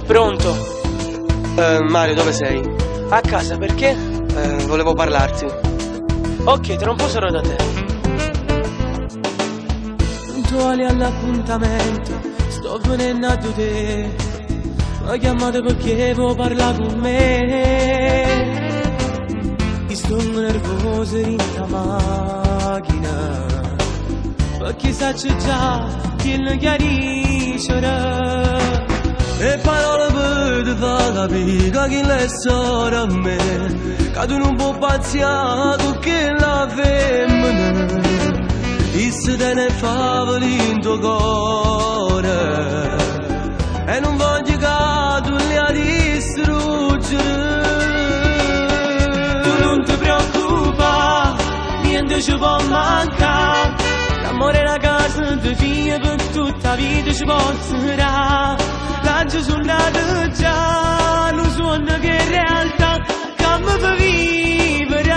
Pronto? Mario, dove sei? A casa perché? Volevo parlarti. Ok, tra un po' sarò da te. Puntuali all'appuntamento, sto venendo a te. Mi chiamate perché vuoi parlare con me. Io sto nervoso in macchina. Perché saccio già che non chiarisce. E parole per te fa capire che chi l'è solo a me, che tu non puoi pazziare con chi la femmina. E se te ne favoli in tuo cuore e non voglio che tu li a distruggere. Tu non ti preoccupare, niente ci può mancare. L'amore è la casa di figlia per tutta la vita ci può sarà. L'aggio sognato già, non suono che in realtà che mi fa vivere.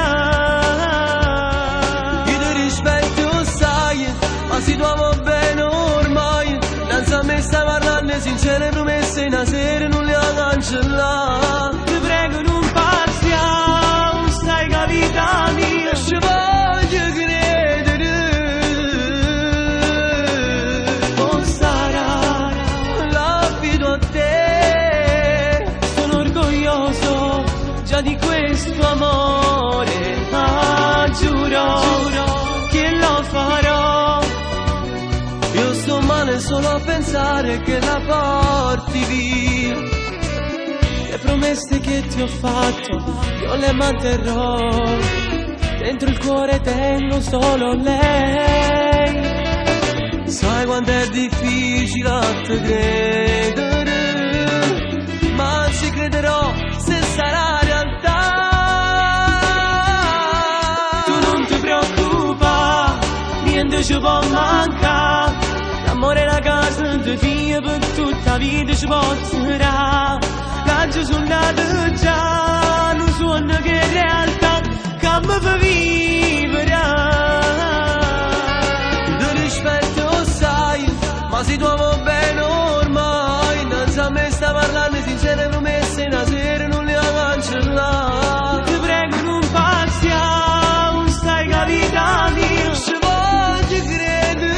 Io ti rispetto, sai, ma si trova bene ormai. Non a me sta parlando sincere promesse, una sera non le ha cancellate. Ti prego non pazziare, stai capita mia. Ci voglio credere. Oh sarà, L'affido a te. Sono orgoglioso già di questo amore, ma giuro, giuro che lo farò. Io sto male solo a pensare che la porti via. Le promesse che ti ho fatto, io le manterrò. Dentro il cuore tengo solo lei. Sai quanto è difficile a te credere, ma ci crederò se sarà realtà. Tu non ti preoccupare, niente ci può mancare. L'amore è la casa di figlia per tutta la vita ci può sarà. L'aggio sognato già, non suono che in realtà che mi fa vivere. Ti rispetto, sai, ma si trova bene ormai. Innanzi a me sta parlando sincere promesse, una sera non le ha cancellate. Ti prego non pazziare, stai capita mia. Ci voglio credere.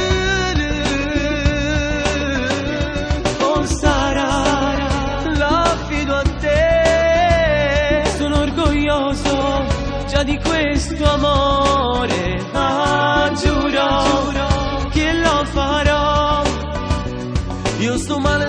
Oh sarà, L'affido a te. Sono orgoglioso già di questo amore, ma giuro, giuro che lo farò. Io sto male.